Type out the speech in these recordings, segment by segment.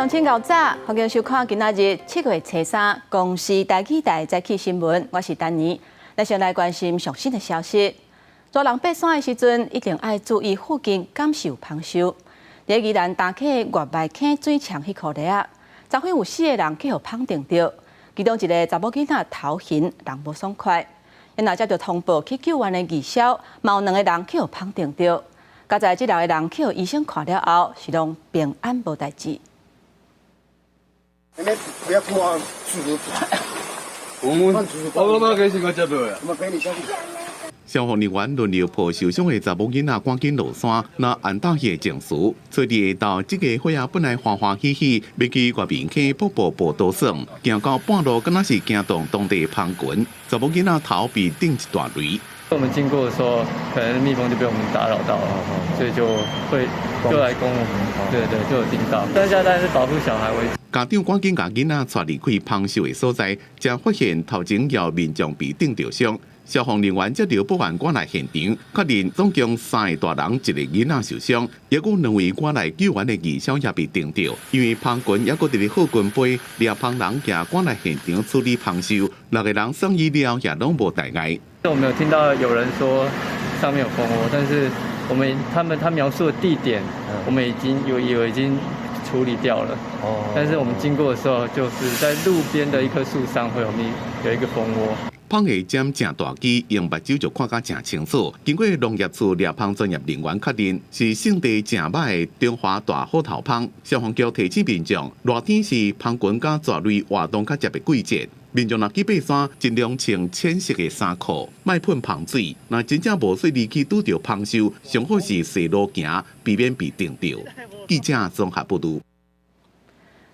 鄉親𠢕早，歡迎收看今仔日7月初三公視台語台早起新聞，我是丹妮。咱先來關心上新的消息。大人爬山的時陣，一定愛注意附近敢是有蜂獸。佇宜蘭大溪月眉坑水牆彼箍咧，昨昏有四个人去予蜂叮著，其中一个查某囡仔頭痕人無爽快。𪜶若接著通報去救援的義消，嘛有兩个人去予蜂叮著。佳哉這六个人去予醫生看了後，是攏平安無代誌。你不要哭啊！我們我媽給你個接我給你下去。消防人員輪流抱受傷的查某囡仔趕緊落山，若按照彼个程序，初二下晝，這个伙仔本來歡歡喜喜，欲去月眉坑瀑布報道耍，行到半路，敢若是驚動當地蜂群，查某囡仔頭被叮一大雷。我們經過的時候，可能蜜蜂就被我們打擾到了，所以就會就來攻我們。對對，就有叮到。大家當然是保護小孩為主。家長趕緊共囡仔帶離開蜂獸的所在，才發現頭前有民眾被叮著傷。消防人員接著報案趕來現場，確認總共三个大人一个囡仔受傷，抑閣兩位趕來救援的義消也被叮著。因為蜂群猶閣佇咧好群飛，獵蜂人也趕來現場處理蜂獸，六个人送醫了也攏無大礙。我們有聽到有人說上面有蜂窩，但是我們他們他描述的地點，我們已經有已經處理掉了。哦。但是我們經過的時候，就是在路邊的一棵樹上會有蜜有一個蜂窩。蜂會針誠大支，用目睭就看甲誠清楚。經過農業處獵蜂專業人員確認，是性地誠歹的中華大虎頭蜂。消防局提醒民眾，熱天是蜂群佮蛇類活動較捷的季節，民眾若去爬山，盡量穿淺色的衫褲，莫噴蜂水。若真正無細膩去拄著蜂獸，上好是踅路行，避免被叮著。記者綜合報導。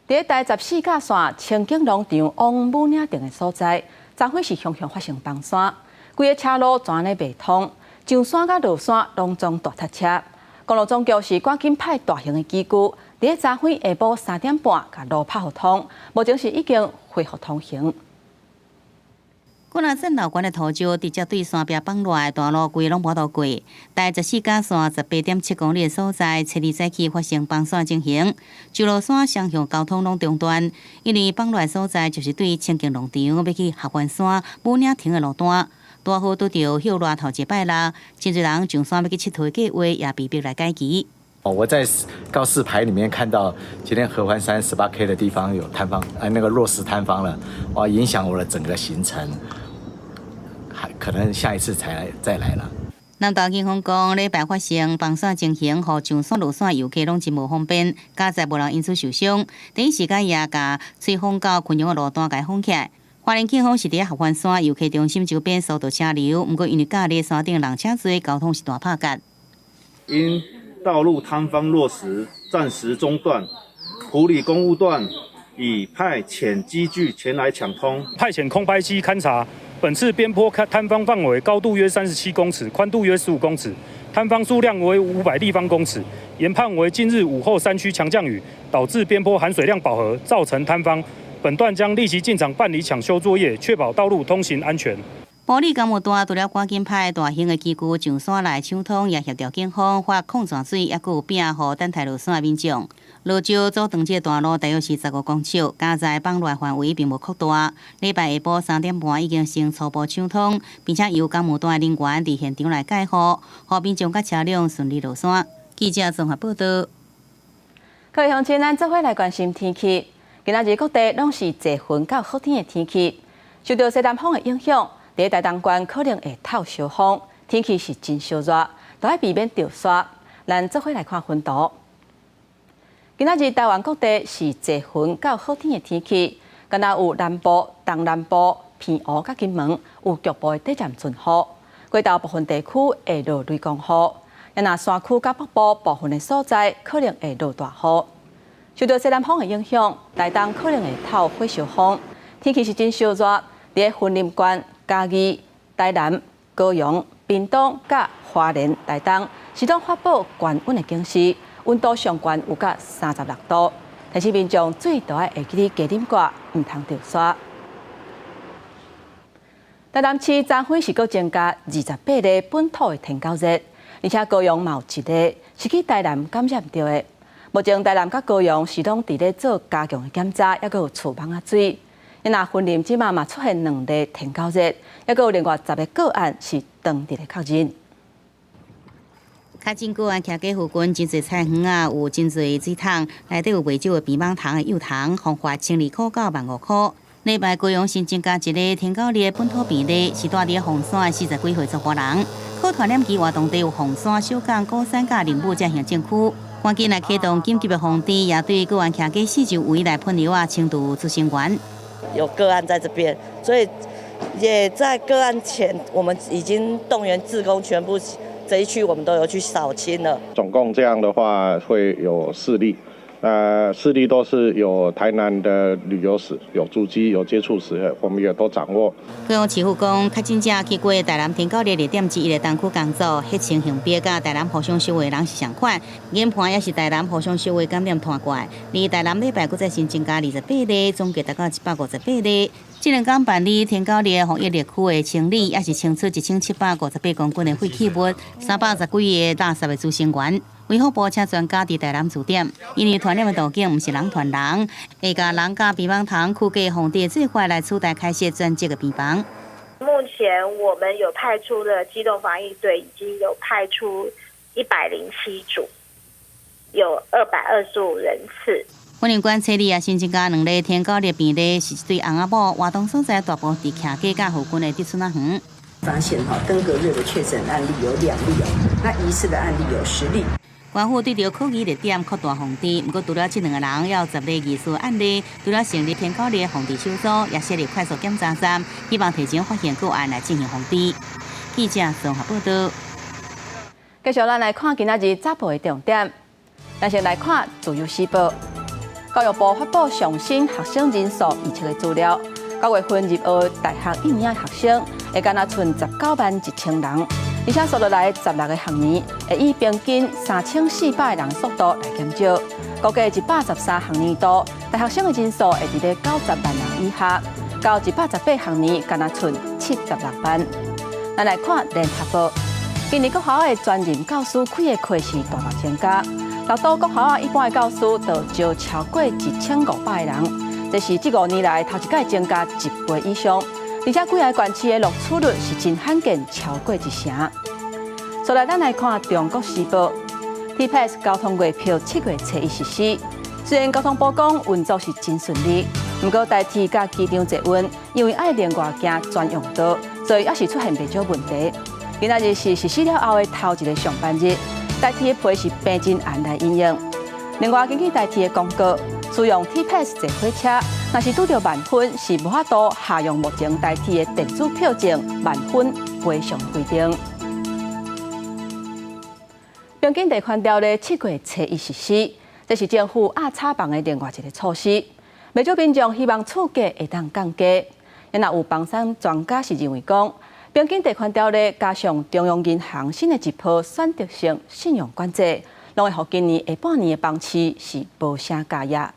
佇台14甲線清境農場往武嶺鎮的所在，昨昏是雄雄發生崩山，規个車路全咧袂通，上山佮落山攏總大塞車。公路總局是趕緊派大型的機具，佇咧昨昏下晡3點半，共路拍予通，目前是已經恢復通行。古若鎮老關的土石直接對山壁崩落來，大路規攏無度過。台14甲線18.7公里的所在，初二早起發生崩山情形，上落山雙向交通攏中斷。因為崩落所在就是對清境農場欲去合歡山武嶺亭的路段，大雨拄著歇熱頭一擺啦，真濟人上山欲去𨑨迌的計劃也被迫來改期。哦，我在告示牌裡面看到今天合歡山18K 的地方有坍方，啊，那個落石坍方了，哇，影響我的整個行程，還可能下一次才來再來了。南投警方講，禮拜發生崩山情形，予上山落山遊客攏真無方便，佳哉無人因此受傷。第一時間也共吹風到昆陽的路段共封起來。花蓮警方是佇合歡山遊客中心周邊疏導車流，毋過因為假日山頂人車濟，交通是大拍結。因道路坍方落石，暫時中斷，埔里公務段已派遣機具前來搶通，派遣空拍機勘查。本次邊坡坍方範圍高度約37公尺，寬度約15公尺，坍方數量為500立方公尺。研判為近日午後山區強降雨，導致邊坡含水量飽和，造成坍方。本段將立即進場辦理搶修作業，確保道路通行安全。埔里工務段除了趕緊派大型的機具上山來搶通，也協調警方發礦泉水，抑閣有餅予等待落山的民眾。落石阻斷這個大路大約是15公尺，佳哉崩落範圍並無擴大。禮拜下晡3點半已經先初步搶通，並且由工務段的人員佇現場來蓋護，予民眾佮車輛順利落山。記者綜合報道。各位鄉親，咱做伙來關心天氣。今仔日各地攏是濟雲佮好天的天氣，受著西南風的影響，佇台東縣可能會透燒風，天氣是真燒熱，都愛避免著沙。咱做伙來看雲圖。今仔日台灣各地是濟雲佮好天的天氣，敢若有南部、東南部、澎湖佮金門有局部的短暫陣雨，過晝部分地區會落雷公雨，若山區佮北部部分的所在可能會落大雨。受著西南風的影響，台東可能會透火燒風，天氣是真燒熱。佇雲林縣、嘉義、台南、高雄、屏東佮花蓮、台東，是攏發布高溫的警示，溫度上懸有到36度。提醒民眾水都愛會記得加啉寡，毋通著沙。台南市昨昏是閣增加28例本土的天狗熱，而且高雄嘛有一例是去台南感染著的。目前台南佮高雄是攏佇咧做加強的檢查，抑閣有儲網仔水。若雲林這馬嘛出現兩例天狗熱，抑閣有另外10個個案是當地的確認。較近個案徛家附近真濟菜園仔，有真濟水桶，內底有袂少的病蠓蟲的幼蟲，方法12塊到15,000塊。禮拜高雄新增加一例天狗熱本土病例，是住佇鳳山的40幾歲查埔人。靠傳染機活動地有鳳山、小港、鼓山佮林武這行政區，趕緊來啟動緊急的防治，也對個案徛家四周圍來噴藥仔清除孳生源。有個案在這邊，所以也在個案前，我們已經動員志工全部這一區，我們都有去掃清了。總共這樣的話會有四例。四例都是有台南的旅遊史、有足跡、有接觸史，我們也都掌握。高雄市府講，確診者去過台南天狗熱熱點之一的東區工作，血清型別佮台南互相相的人是相款，研判也是台南互相相的感染傳過來。而台南禮拜閣再新增加28例，總計達到158例。這兩工辦理天狗熱防疫熱區的清理，也是清出1758公斤的廢棄物，310幾个垃圾的孳生源。衛福部請專家佇台南駐點，因為傳染的途徑毋是人傳人，會共人佮病蠓蟲驅過防治做法來取代開設專職的病房。目前我們有派出的機動防疫隊已經有派出107組，有225人次。雲林縣初二啊，新增加兩例天狗熱病例，是一對翁仔某，活動所在大部佇徛家佮附近的竹村仔園。發現哈登革熱的確診案例有2例哦，那疑似的案例有10例。官府對著可疑熱點擴大防治，毋過除了這兩個人，猶有10例疑似案例，除了成立天狗熱防治小組，也設立快速檢查站，希望提前發現個案來進行防治。記者綜合報道。繼續咱來看今仔日早報的重點，咱先來看《自由時報》。教育部發布上新學生人數預測的資料，9月份入學大學一年學生會干焦賰191,000人，而且紲落來16個學年會以平均3400人速度來減少。估計113學年度大學生的人數會佇咧90萬人以下，到118學年干焦賰76萬。咱來看聯合報，今年國校的專任教師開的課是大幅增加。六都國校仔一般的教師就招超過1500人，這是這5年來頭一擺增加一倍以上，而且幾个縣市的錄取率是真罕見超過一成。再來，咱來看《中國時報》，T-Pass 交通月票7月初一實施，雖然交通部講運作是真順利，毋過台鐵佮機場捷運因為愛另外行專用道，所以猶是出現袂少問題。今仔日是實施了後的頭一个上班日。台鐵的皮是平真按來應用。另外，根據台鐵的公告，使用 T-Pass 坐火車，若是拄著慢分，是無法度下用目前台鐵的電子票證慢分賠償規定。平均地權條例7月初一實施，這是政府壓炒房的另外一个措施。袂少民眾希望厝價會當降低。若有房產專家是認為講，平均地權條例加上中央銀行新的一波選擇性信用管制，攏會予今年下半年的房市是無啥加壓。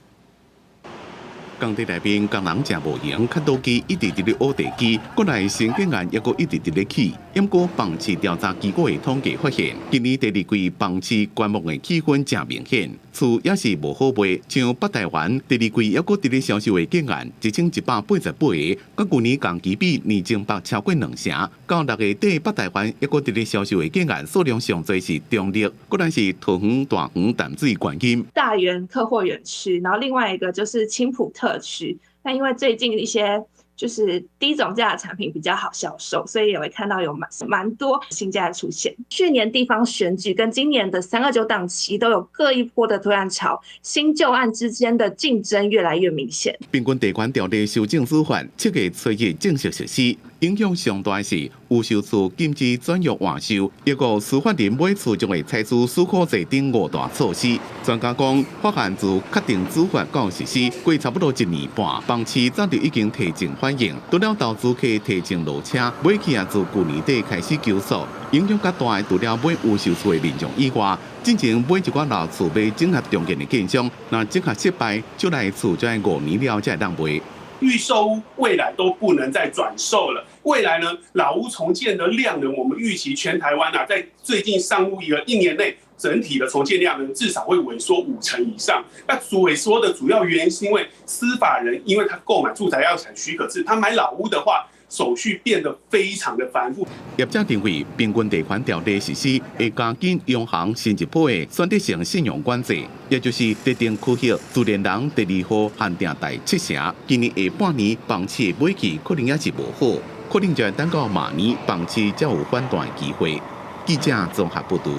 工地內面工人誠無閒，砍刀機一直佇咧挖地基，國內新建案猶閣一直佇咧起。毋過房市調查機構的統計發現，今年第二季房市觀望的氣氛誠明顯，厝猶是無好賣。像北台灣第二季猶閣佇咧銷售的建案1188個，佮舊年同期比年增幅超過兩成。到6月底，北台灣猶閣佇咧銷售的建案數量上濟是中壢，閣來是桃園、大園、淡水、觀音。大園客貨園區，然後另外一個就是青埔特區。那因為最近一些就是低總價的產品比較好銷售，所以也會看到有蠻多新價出現。去年地方選舉跟今年的329檔期都有各一波的推案潮，新舊案之間的競爭越來越明顯。平均地權條例修正草案7月初一正式實施，影響上大的是預售厝禁止轉約換售，抑閣司法人買厝將會採取許可制等五大措施。專家講，法案自確定主法到實施，過差不多一年半，房市早就已經提前反應，除了投資客提前落車，買氣也自舊年底開始急縮，影響較大的除了買預售厝的民眾以外，進前買一寡老厝欲整合重建的建商，若整合失敗，就來厝就愛5年了才會當賣。預售屋未來都不能再轉售了。未來呢，老屋重建的量能，我們預期全台灣啊，在最近上路一個一年內，整體的重建量能至少會萎縮5成以上。那萎縮的主要原因是因為私法人，因為他購買住宅要採許可制，他買老屋的話，手續變得非常的繁複。業者認為，平均地權條例實施會加緊央行新一波的選擇性信用管制，也就是特定區域自然人第二戶限定貸七成。今年下半年房市的買氣可能猶是無好，可能就要等到明年房市才有反彈的機會。記者綜合報導。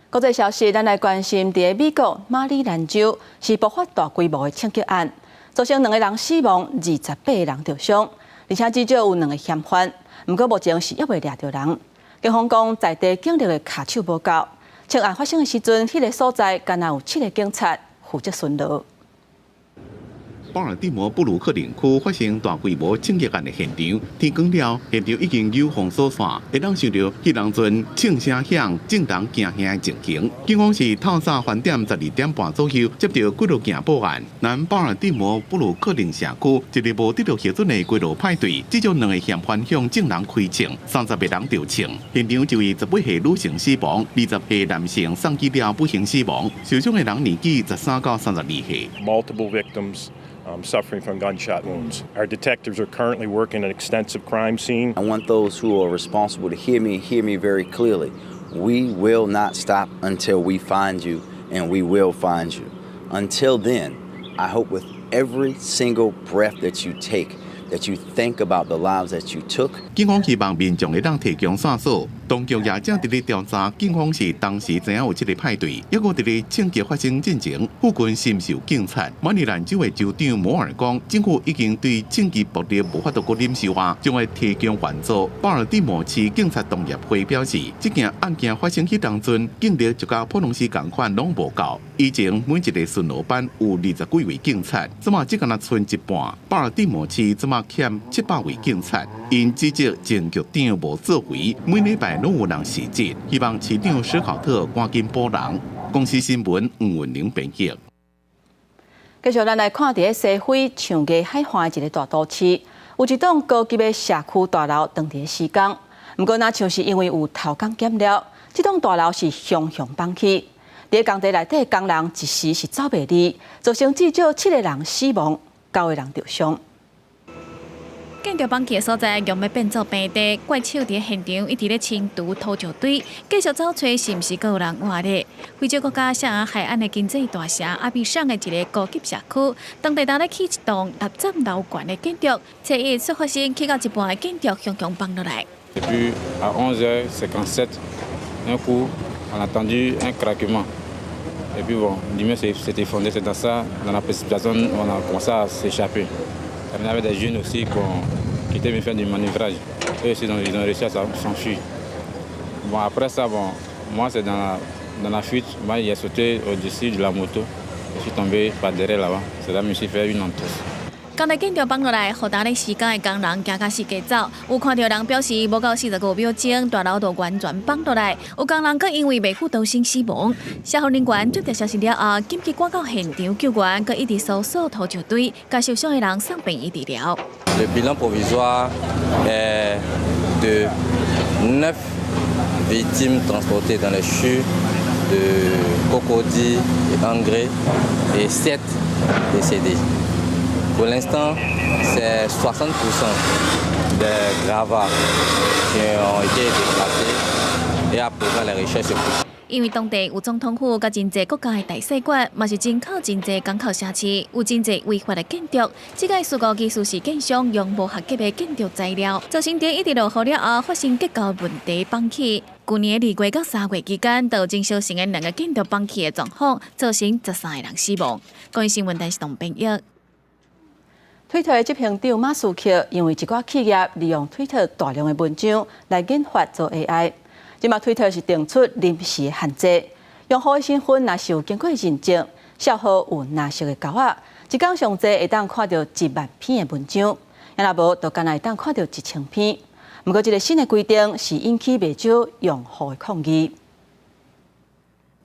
國際消息，咱來關心，佇美國馬里蘭州是爆發大規模的槍擊案，造成兩個人死亡，28個人著傷，而且至少有兩個嫌犯。毋過目前是猶未掠著人。警方講，在地警力的跤手無夠。槍案發生的時陣，彼個所在干焦有七个警察負責巡邏。巴爾的摩布魯克林區發生大規模槍擊案的現場，天光了，現場已經有封鎖線，會當想著彼當陣槍聲響、眾人驚嚇的情形。警方是透早12點半左右接到幾落件報案，南巴爾的摩布魯克林社區一个無得到核准的街路派對，至少兩个嫌犯向眾人開槍，30個人著槍。現場一位18歲女性死亡，20歲男性送醫了不幸死亡，受傷的人年紀13到32歲。 Multiple victims suffering from gunshot wounds. Our detectives are currently working an extensive crime scene. I want those who are responsible to hear me very clearly. We will not stop until we find you, and we will find you. Until then, I hope with every single breath that you take, that you think about the lives that you took. 警方希望民眾會當提供線索，當局也正佇咧調查，警方是當時知影有這个派對，猶閣佇咧槍擊發生進前，附近是毋是有警察？馬里蘭州的州長摩爾講，政府已經對槍擊暴力無法度閣忍受啊，將會提供援助。巴爾的摩市警察同業會表示，這件案件發生彼當陣，警力就佮普通時仝款攏無夠。以前每一个巡邏班有20幾位警察，這馬只干焦賰一半。巴爾的摩市這馬欠700位警察，𪜶指責前局長無作為，每禮拜攏有人襲擊，希望市長史考特趕緊補人。公視新聞吳文玲編譯。繼續，咱來看佇西非象牙海岸的一个大都市，有一棟高級的社區大樓當佇咧施工，毋過若像是因為有偷工減料，這棟大樓是雄雄崩去。佇工地內底工人一時是走袂離，造成至少七個人死亡，九個人著傷。建築崩去的所在，用欲變做平地，怪手佇現場一直咧清除土石堆，繼續走揣是毋是閣有人活咧？非洲國家錫牙海岸的經濟大城阿比尚的一个高級社區，當地當咧起一棟六層樓懸的建築，初一卻發生起到一半的建築雄雄崩落來。 Et puis à 11h57, un coup, on a entendu un craquement. Et puis bon, l'immeuble s'est effondré. C'est dans ça, dans la précipitation, on a commencé à s'échapper. Il y avait des jeunes aussi qui étaient venus faire du manœuvrage. Eux aussi, ils ont réussi à s'enfuir. Bon, après ça, bon, moi, c'est dans la fuite. Moi, il a sauté au-dessus de la moto. Je suis tombé par derrière là-bas. C'est là que je me suis fait une entorse. 工地建築崩落來，予當咧施工的工人驚甲四界走。有看著人表示，無夠45秒鐘，大樓就完全崩落來。有工人閣因為袂赴逃生死亡。消防人員接到消息了後，緊急趕到現場救援，閣一直搜索土石堆，共受傷的人送病院治療。 Le bilan provisoire est de 9 victimes transportées dans les CHU de Cocody et Angré et 7 décédés. Pour l'instant, c'est 60% des gravats qui ont été déplacés et à présent les recherches se poursuivent. 因為當地有總統府佮真濟國家的大使館，嘛是真靠真濟港口城市，有真濟違法的建築。這个事故其實是建商用無合格的建築材料，造成佇一直落雨了後發生結構問題崩去。舊年2月到3月期間，就真相成的兩个建築崩去的狀況，造成13個人死亡。公視新聞電視台編譯。推特的執行長馬斯克因為一寡企業利用推特大量的文章來研發做 AI，這馬推特是定出臨時的限制，用戶的身份若是有經過認證，帳號有藍色的勾仔，一工上濟會當看著1萬篇的文章，若無就干焦會當看著1000篇。毋過，這个新的規定是引起袂少用戶的抗議。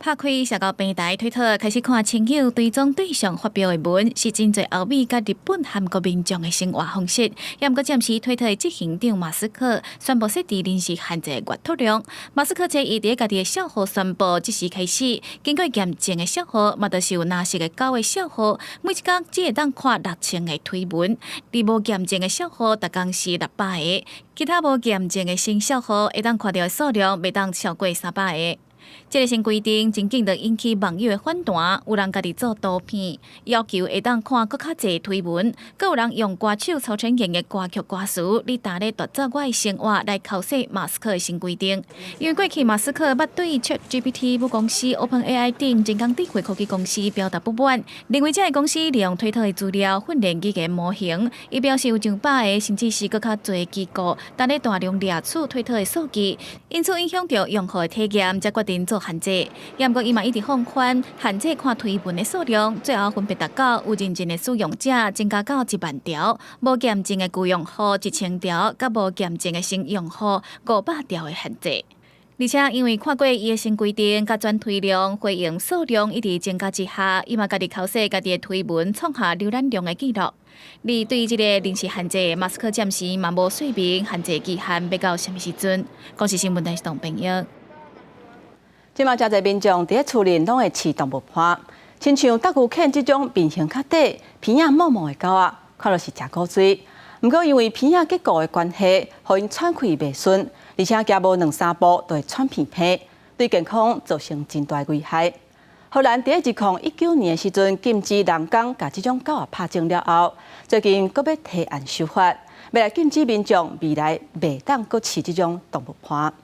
拍開社交平台推特，開始看親友追蹤對象發表的文，是真濟歐美佮日本、韓國民眾的生活方式。也毋過暫時推特的執行長馬斯克宣布設置臨時限制閱讀量。馬斯克這伊佇家己的帳號宣布，這時開始經過驗證的帳號，嘛就是有藍色的勾的帳號，每一工只會當看6000個推文；而無驗證的帳號，逐工是600個。其他無驗證的新帳號會當看著的數量，袂當超過300個。這个新規定真緊就引起網友的反彈，有人家己做圖片，要求會當看閣較濟推文，閣有人用歌手曹承衍的歌曲歌詞，你呾咧奪走我的生活來剾洗馬斯克的新規定。因為過去馬斯克捌對 ChatGPT 母公司 OpenAI 等人工智慧科技公司表達不滿，認為這个公司利用推特的資料訓練語言模型，伊表示有上百个甚至是閣較濟機構，呾咧大量掠取推特的數據，因此影響著用戶的體驗，才決定做限制。也毋過伊嘛一直放寬限制看推文的數量，最後分別達到有認證的使用者增加到1萬條，無驗證的舊用戶1000條，佮無驗證的新用戶500條的限制。而且因為看過伊的新規定，佮轉推量、回應數量一直增加之下，伊嘛家己剾洗家己的推文創下瀏覽量的紀錄。而對這个臨時限制，馬斯克暫時嘛無說明限制期限欲到啥物時陣。公視新聞台是董朋友。這馬誠濟民眾佇咧厝裡攏會飼動物伴，親像鬥牛犬這種面型較短、鼻仔毛毛的狗仔，看落是誠古錐。毋過因為鼻仔結構的關係，予𪜶喘氣袂順，而且行無兩三步就會喘鼻鼻，對健康造成真大危害。荷蘭佇咧2019年的時陣禁止人工共這種狗仔拍種了後，最近閣欲提案修法，欲來禁止民眾未來袂當閣飼這種動物伴。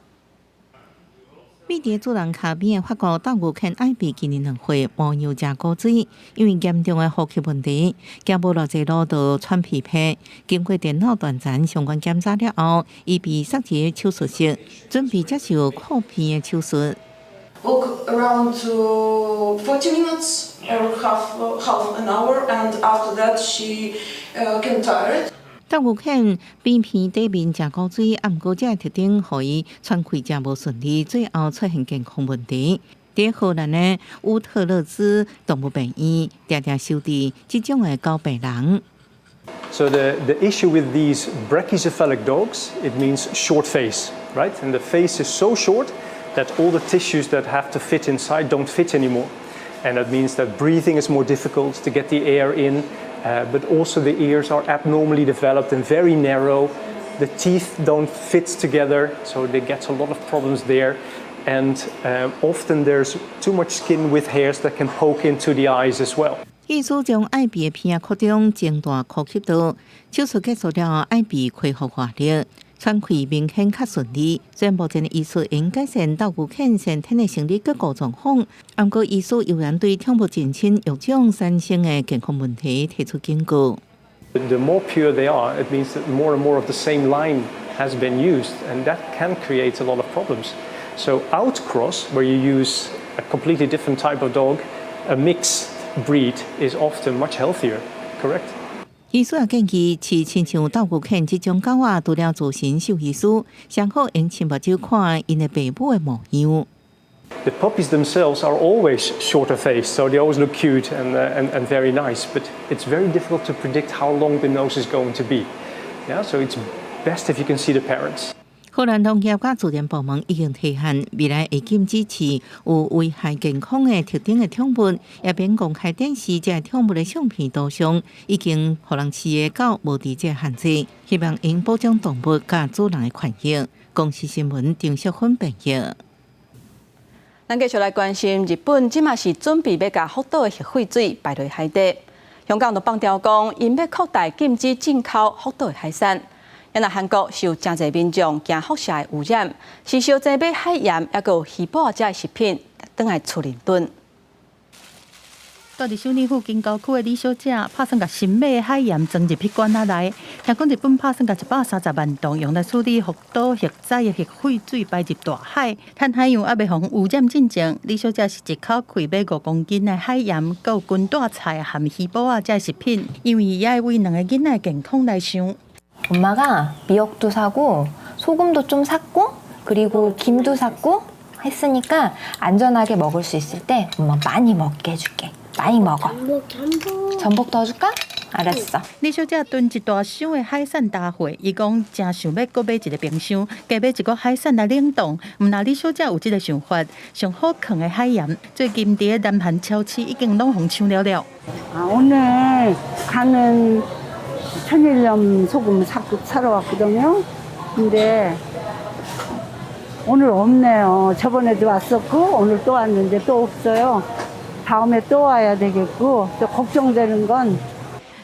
覕佇主人跤邊的法國鬥牛犬艾比今年2歲，模樣誠古錐，因為嚴重的呼吸問題，行無偌濟路就喘鼻鼻。經過電腦斷層相關檢查了後，伊被送入手術室，準備接受擴鼻的手術。 Walk around 40 minutes or half an hour, and after that she can tired. 鬥牛犬扁鼻底面誠古錐，啊，毋過這个特徵予伊喘氣誠無順利，最後出現健康問題。佇荷蘭的烏特勒支動物病院，定定收治這種的狗病人。 So the issue with these brachycephalic dogs, it means short face, right? And the face is so short that all the tissues that have to fit inside don't fit anymore. And that means that breathing is more difficult to get the air in, but also the ears are abnormally developed and very narrow. The teeth don't fit together, so they get a lot of problems there. And often there's too much skin with hairs that can poke into the eyes as well. 醫師將艾比的鼻仔擴張，增大呼吸道。手術結束了後，艾比恢復活力，喘氣明顯較順利。雖然目前的醫術會改善鬥牛犬先天的生理結構狀況，毋過醫師依然對寵物近親育種產生的健康問題提出警告。 The more pure they are, it means that more and more of the same line has been used, and that can create a lot of problems. So outcross, where you use a completely different type of dog, a mixed breed is often much healthier, correct? 醫師也建議，飼親像鬥牛犬這種狗仔，除了諮詢獸醫師，上好用親目睭看𪜶的爸母的模樣。 The puppies themselves are always shorter faced, so they always look cute and very nice, but it's very difficult to predict how long the nose is going to be. Yeah, so it's best if you can see the parents. 荷蘭農業佮自然部門已經提案，未來會禁止飼有危害健康的特徵的寵物，也免公開展示這寵物的相片圖像，已經予人飼的狗無佇這限制，希望會保障動物佮主人的權益。公視新聞張淑芬編譯。咱繼續來關心日本，這馬是準備欲共福島的核廢水排落海底。香港就放調講，𪜶欲擴大禁止進口福島的海產。啊若韓國受誠濟民眾驚輻射的污染，是相濟買海鹽，抑閣有魚脯這的食品，轉來厝裡燉。住佇首爾附近郊區的李小姐，拍算共新買的海鹽裝入彼罐仔內。聽講日本拍算共130萬噸用來處理福島核災的核廢水排入大海，趁海洋猶未予污染進前，李小姐是一口氣買5公斤的海鹽，閣有乾帶菜含魚脯仔這食品，因為伊愛為兩个囡仔的健康來想。 엄마가 미역도 사고 소금도 좀 샀고 그리고 김도 샀고 했으니까 안전하게 먹을 수 있을 때 엄마 많이 먹게 해줄게. 많이 먹어. 전복 전복. 전복 넣어줄까? 알았어. 李小姐囤一大箱的海產大貨，伊講誠想欲閣買一个冰箱，加買一个海產來冷凍。毋但李小姐有這个想法，上好囥的海鹽，最近佇咧南韓超市已經攏予搶了了。 아, 오늘 가는 천일염 소금 사러 왔거든요. 근데 오늘 없네요. 저번에도 왔었고 오늘 또 왔는데 또 없어요. 다음에 또 와야 되겠고 또 걱정되는 건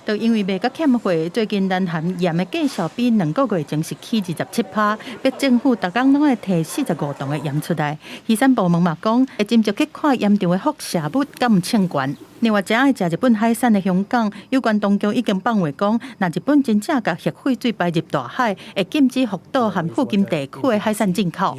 就因為賣甲欠貨，最近南韓鹽的價數比2個月前是起27%，逼政府逐工攏愛提45噸的鹽出來。漁產部門嘛講，會斟酌去看鹽場的輻射物敢有衝懸。另外，誠愛食日本海產的香港，有關當局已經放話講，若日本真正共核廢水排入大海，會禁止福島和附近地區的海產進口。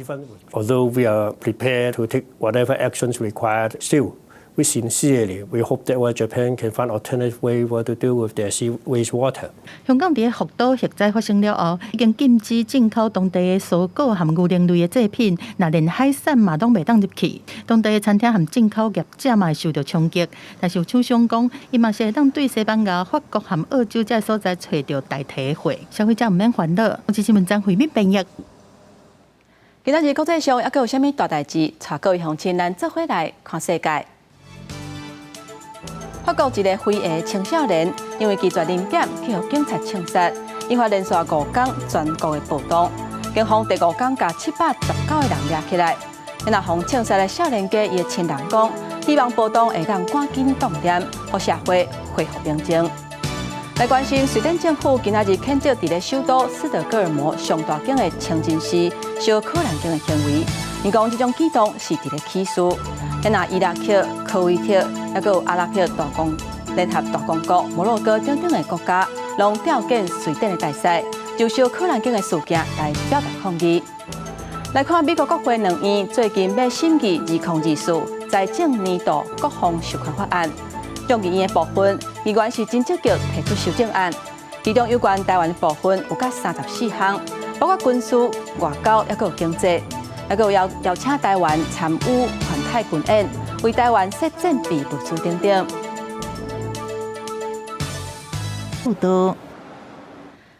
Although we are prepared to take whatever actions required, still we sincerely we hope that Japan can find alternative way what to do with their sea wastewater. 香港佇咧福島核災發生了後，已經禁止進口當地的蔬果和牛奶類的製品，若連海產嘛攏袂當入去。當地的餐廳和進口業者嘛會受著衝擊。但是有廠商講，伊嘛是會當對西班牙、法國和澳洲這所在揣著代替貨，消費者毋免煩惱。公視新聞張惠敏編譯。今仔日國際上猶閣有啥物大代誌？帶各位鄉親咱做伙來看世界。法國一个非裔青少年，因為拒絕臨檢，去予警察槍殺，引發連續5工全國的暴動。警方第五工共719個人掠起來。若予槍殺的少年家伊的親人講，希望暴動會當趕緊擋掂，予社會恢復平靜。來關心，瑞典政府今仔日譴責佇咧首都斯德哥爾摩上大間的清真寺燒可蘭經的行為，𪜶講這種舉動是佇咧起事。若伊拉克、科威特，猶閣有阿拉伯大公聯合大公國、摩洛哥等等的國家，攏召見瑞典的大使，就燒可蘭經的事件來表達抗議。來看美國國會兩院最近欲審議2024財政年度國防授權法案，眾議院的部分議員是真積極提出修正案，其中有關台灣的部分有甲34項，包括軍事、外交，猶閣有經濟，猶閣有邀邀請台灣參與環太軍演，為台灣設戰備物資等等。報道。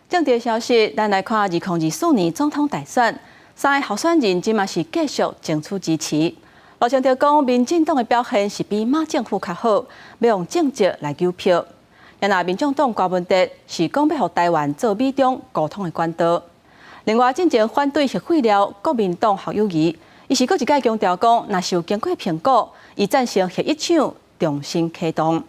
政治消息，咱來看2024年總統大選，三个候選人這嘛是繼續爭取支持。賴清德講，民進黨的表現是比馬政府較好，欲用政績來糾票。若民眾黨柯文哲是講欲予台灣做美中溝通的管道。另外，進前反對核廢料國民黨侯友宜，伊是閣一擺強調講，若是有經過評估，伊贊成核一廠重新啟動。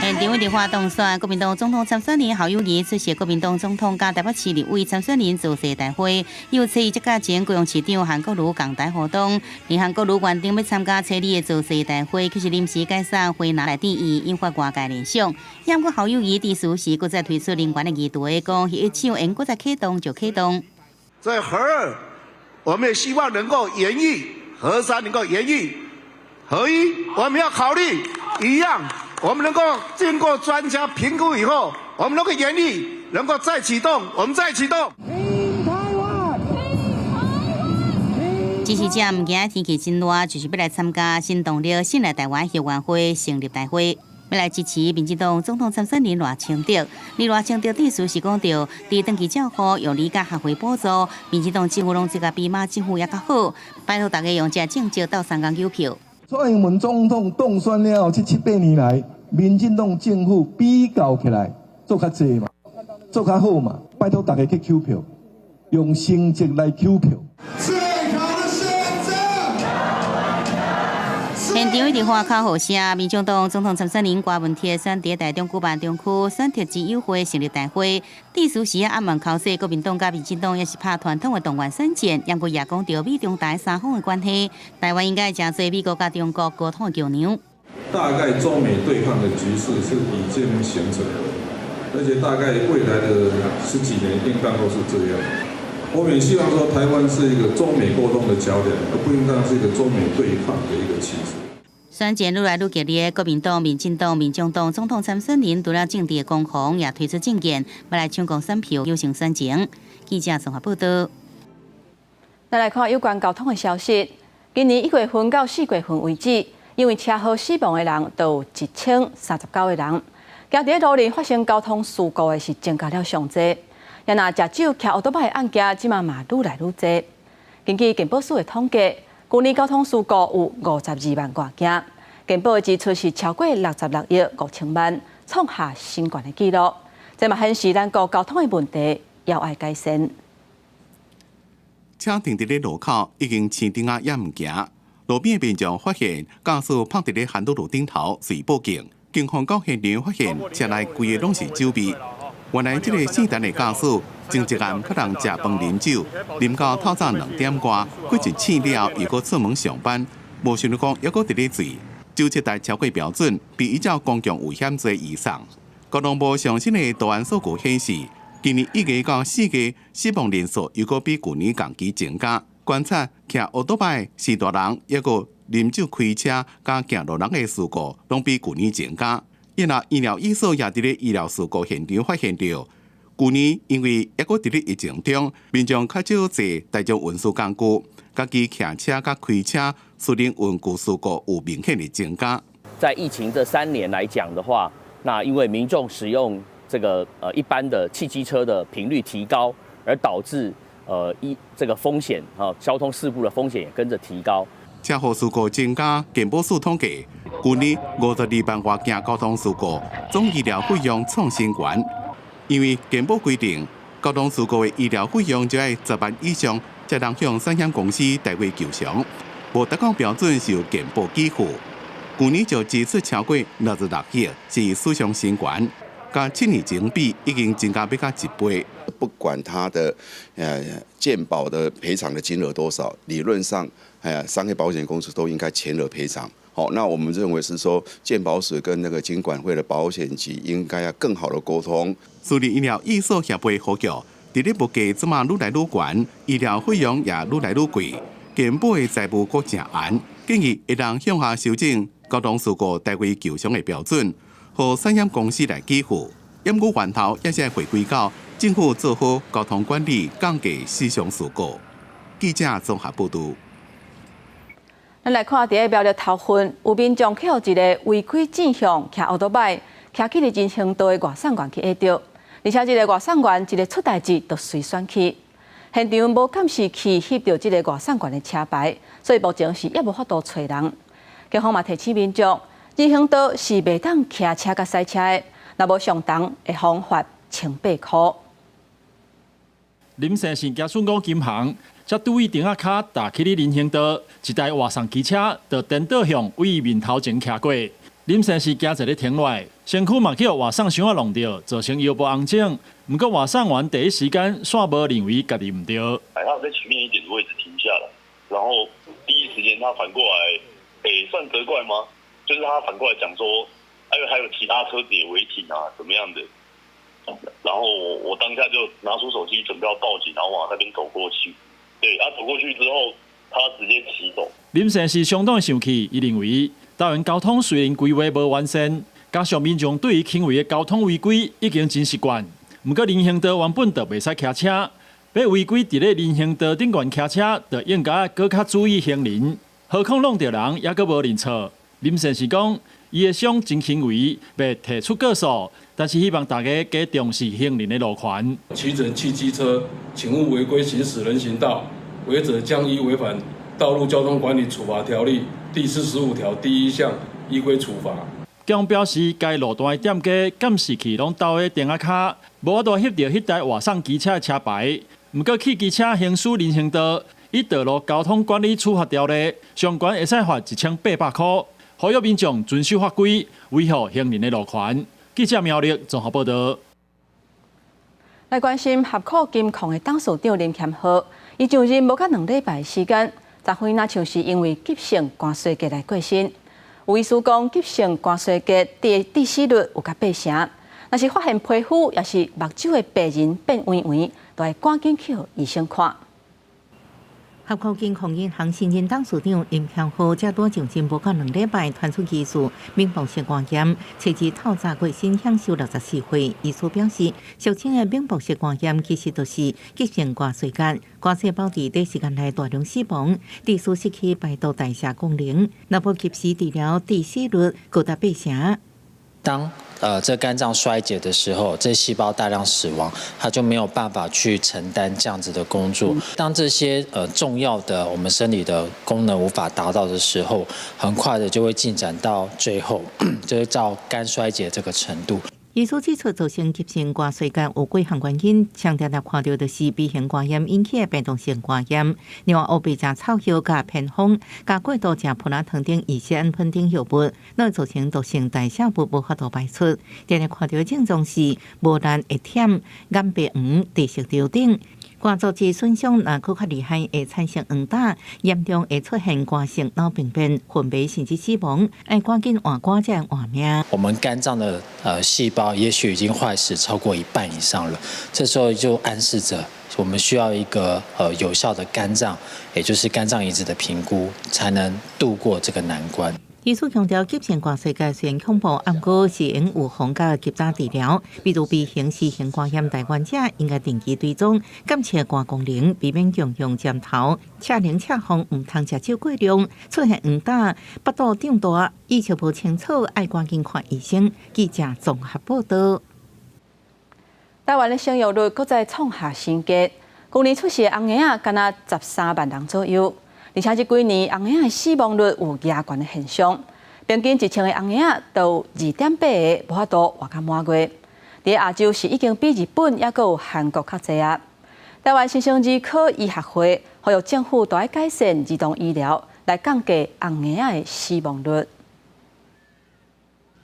現場佇花東選國民黨總統參選人侯友宜出席國民黨總統佮台北市立委參選人造勢大會，又初二這屆前高雄市長韓國瑜共台活動，而韓國瑜原定欲參加初二的造勢大會，卻是臨時改散回拿來佇醫，引發外界聯想。毋過侯友宜佇此時閣再推出能源的議題，講核一廠會閣再啟動就啟動。在核二，我們也希望能夠延役，核三能夠延役，核一我們要考慮一樣。我們能夠經過專家評估以後，我們能夠延役，能夠再啟動，我們再啟動。支持者毋驚天氣真熱，就是欲來參加新動力新來台灣後援會成立大會，欲來支持民進黨總統參選人賴清德。而賴清德致辭時講著，佇長期照護、幼兒佮學費補助，民進黨政府攏做甲比馬政府猶較好，拜託大家用這政績鬥相共糾票。蔡英文總統當選了後，這七八年來，民進黨政府比較起來做較濟嘛，做較好嘛，拜託大家去投票，用成績來投票。最好的選擇。現場一直喊口號聲，民進黨總統參選人柯文哲選佇台中舉辦中區選特之友會成立大會，致辭時暗暗口說國民黨佮民進黨也是拍傳統的動員選戰，毋過也講著美中台三方的關係，台灣應該誠做美國佮中國溝通的橋梁。大概中美對抗的局勢是已經形成了，而且大概未來的十幾年應當都是這樣。我們也希望說，台灣是一個中美溝通的橋梁，而不應當是一個中美對抗的一個棋子。選戰愈來愈激烈，國民黨、民進黨、民眾黨總統參選人除了政治的攻防，也推出政見，欲來搶攻選票，優勝選情。記者綜合報道。再來看有關交通的消息。今年1月份到4月份為止，因為車禍死亡的人都有1039個人。行佇路面發生交通事故的是增加了上濟。也若食酒騎歐多擺的案件，這馬嘛愈來愈濟。根據健保署的統計，舊年交通事故有52萬外件，健保的支出是超過66億5000萬，創下新懸的紀錄。這嘛顯示咱國交通的問題猶愛改善。車停佇咧路口，已經青燈仔也毋行。路邊的民眾發現駕駛泊佇咧番路路頂頭，隨報警。警方到現場發現車內規个攏是酒味。原來這個姓陳的駕駛前一暗佮人食飯啉酒，啉到透早2點外，過一醒了又閣出門上班，無想著講猶閣佇咧醉，酒測值超過標準，比依照公共危險罪移送。交通部上新的道安數據顯示，今年1月到4月死亡人數又閣比舊年同期增加。觀察騎歐多擺是大人，抑閣啉酒開車佮行路人的事故，攏比舊年增加。因為醫療醫所也佇咧醫療事故現場發現著，舊年因為猶閣佇咧疫情中，民眾較少坐大眾運輸工具，家己騎車佮開車，私人運具事故有明顯的增加。在疫情這3年來講的話，那因為民眾使用這個一般的汽機車的頻率提高，而導致一這個風險啊，交通事故的風險也跟着提高。車禍事故增加，健保署統計，舊年52萬外件交通事故，總醫療費用創新高。因為健保規定，交通事故的醫療費用就愛10萬以上，才通向產險公司代為求償。無達到標準是由健保給付。舊年就支出超過66億，是史上新高。佮7年前比，已經增加欲到一倍。不管他的健保的賠償的金額多少，理論上，哎呀，商業保險公司都應該全額賠償。好，那我們認為是說，健保署跟那個金管會的保險局應該要更好的溝通。私立醫療醫所協會呼籲，佇咧物價這馬愈來愈懸，醫療費用也愈來愈貴，健保的財務閣誠絚，建議會當向下修正交通事故代位求償的標準，予產險公司來給付。毋過源頭也是回歸到政府做好交通管理，降低死傷事故。記者綜合報導。咱來看佇咧苗栗頭份，有民眾去予一個違規進向騎歐多擺，騎去佇人行道的外送員去壓著，而且這個外送員一个出代誌就隨選去，現場無監視器翕著這個外送員的車牌，所以目前是猶無法度揣人。警方嘛提醒民眾，人行道是袂當騎車佮賽車的，若無相同會予罰1800箍。林姓是行出五金行，才拄伊燈仔跤踏去咧人行道，一台外送機車就顛倒向對伊面頭前騎過。林先生驚一咧停落來，身軀嘛去予外送箱仔挏著，造成腰部紅腫。毋過外送員第一時間煞無認為家己毋對。他有在前面一點的位置停下來，然後第一時間他反過來，算責怪嗎？就是他反過來講說，因為還有其他車子也違停啊，怎麼樣的？然後我當下就拿出手機準備要報警，然後往那邊走過去。對，他走過去之後，他直接騎走。林先生相當生氣，伊認為台灣交通雖然規劃無完善，加上民眾對於輕微的交通違規已經真習慣。毋過人行道原本就袂使騎車，欲違規佇咧人行道頂懸騎車，就應該閣較注意行人。何況挏著人，猶閣無認錯。林先生講，伊的傷真輕微，袂提出告訴，但是希望大家加重視行人的路權。騎乘汽機車，請勿違規行駛人行道，違者將依違反道路交通管理處罰條例第45條第1項依規處罰。警方表示，該路段的店家監視器攏斗佇燈仔跤，無法度翕著彼台外送機車的車牌。毋過，汽機車行駛人行道，依道路交通管理處罰條例，上懸會使罰1800箍。呼籲民眾遵守法規，維護行人的路權。記者苗栗綜合報道。來關心合庫金控的董事長林謙和，伊上任無到2禮拜時間，昨昏若像是因為急性肝衰竭來過身。有醫師講，急性肝衰竭的致死率有甲八成，若是發現皮膚抑是目睭的白仁變黃黃，就愛趕緊去予醫生看。合科健康銀行新任董事長林飄浩才拄上任無夠2禮拜，傳出疑似冥王性肝炎，初日透早過身，享壽64歲。醫師表示，俗稱的冥王性肝炎其實就是急性肝衰竭，肝細胞佇短時間內大量死亡，致使失去排毒代謝功能，若無及時治療，致死率高達8成。當這肝臟衰竭的時候，這細胞大量死亡，它就沒有辦法去承擔這樣子的工作。當這些重要的我們生理的功能無法達到的時候，很快的就會進展到最後，就是到肝衰竭這個程度。醫師指出，造成急性肝衰竭有幾項原因，常常看著就是 B 型肝炎引起的病毒性肝炎。另外，烏白食草藥佮偏方，佮過度食普拿疼等乙酰氨酚等藥物，攏會造成毒性代謝物無法度排出。常常看著的症狀是無力、會忝、眼白黃、低色尿等。肝組織損傷若閣較厲害，會產生黃疸，嚴重會出現肝性腦病變、昏迷甚至死亡。愛趕緊換肝才會換命。我們肝臟的細胞也許已經壞死超過一半以上了，這時候就暗示着我們需要一個有效的肝臟，也就是肝臟移植的評估，才能度過這個難關。醫師強調，急性肝衰竭雖然恐怖，毋過是會預防佮及早治療。比如 B 型、C 型肝炎帶原者，應該定期追蹤檢測肝功能，避免共用針頭。赤涼赤風，毋通食酒過量，出現黃疸、腹肚脹大、意識無清楚，愛趕緊看醫生。記者綜合報道。台灣的生育率閣再創下新低，舊年出世的甕嬰仔，敢若13萬人左右。而且這幾年甕嬰仔的死亡率有加懸的現象，平均1000個甕嬰仔就有2.8個無法度活到滿月。佇亞洲是已經比日本猶閣有韓國較濟啊。台灣新生兒科醫學會呼籲政府都愛改善兒童醫療，來降低甕嬰仔的死亡率。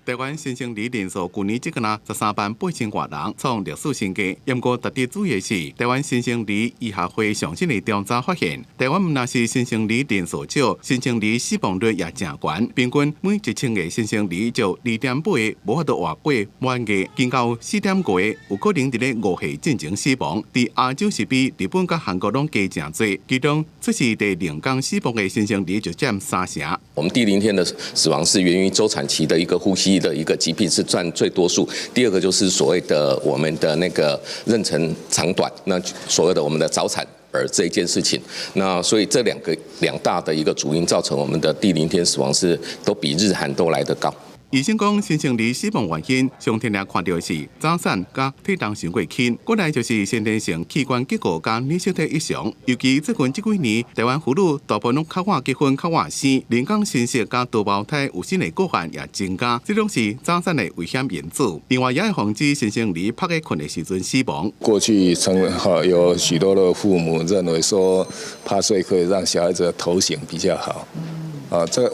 台灣新生兒人數舊年只敢若13萬8千外人，創歷史新低。毋過值得注意的是，台灣新生兒醫學會上新的調查發現，台灣毋但是新生兒人數少，新生兒死亡率也誠懸，平均每1000個新生兒就2.8個無法度活過滿月，更有4.5個有可能佇咧5歲進前死亡。佇亞洲是比日本佮韓國攏低誠濟，其中出世第零工死亡的新生兒就佔3成。我們第零天的死亡是源於周產期的一個呼吸的一個疾病是佔最多數，第二個就是所謂的我們的那個妊娠長短，那所謂的我們的早產兒這一件事情，那所以這兩個兩大的一個主因造成我們的第零天死亡是都比日韓都來得高。醫生講，新生兒死亡原因上常看著的是早產佮體重傷過輕，過來就是先天性器官結構佮染色體異常。尤其最近這幾年，台灣婦女大部分攏較晚結婚、較晚生，人工生殖佮多胞胎有生的個案也增加，這攏是早產的危險因子。另外，也會防止新生兒趴咧睏的時陣死亡。過去曾哈有許多的父母認為說，趴睡可以讓小孩子的頭型比較好。啊，這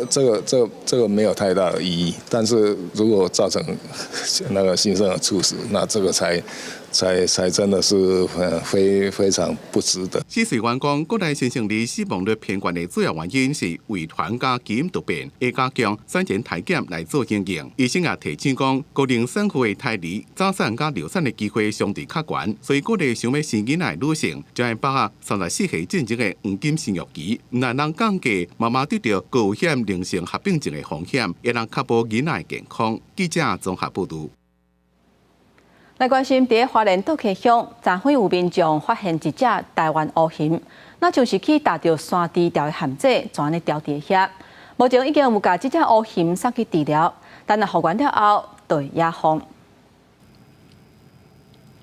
個沒有太大的意義，但是如果造成那個新生兒猝死，那這個才真的是非常不值得。施瑞元講，國內新生兒死亡率偏懸的主要原因是遺傳佮基因突變，會加強產前篩檢來做因應。醫生也提醒講，高齡產婦的胎兒早產佮流產的機會相對較懸，所以鼓勵想欲生囡仔的女性，就愛把握34歲進前的黃金生育期，毋但能降低媽媽得著高危險妊娠合併症的風險，也能確保囡仔的健康。記者綜合報導。來關心，佇花蓮桌溪鄉，昨昏有民眾發現一隻台灣烏熊，若像是去踏著山豬牢的陷阱，就按呢牢佇遐。目前已經有共這隻烏熊送去治療，等若復原了後，就會野放。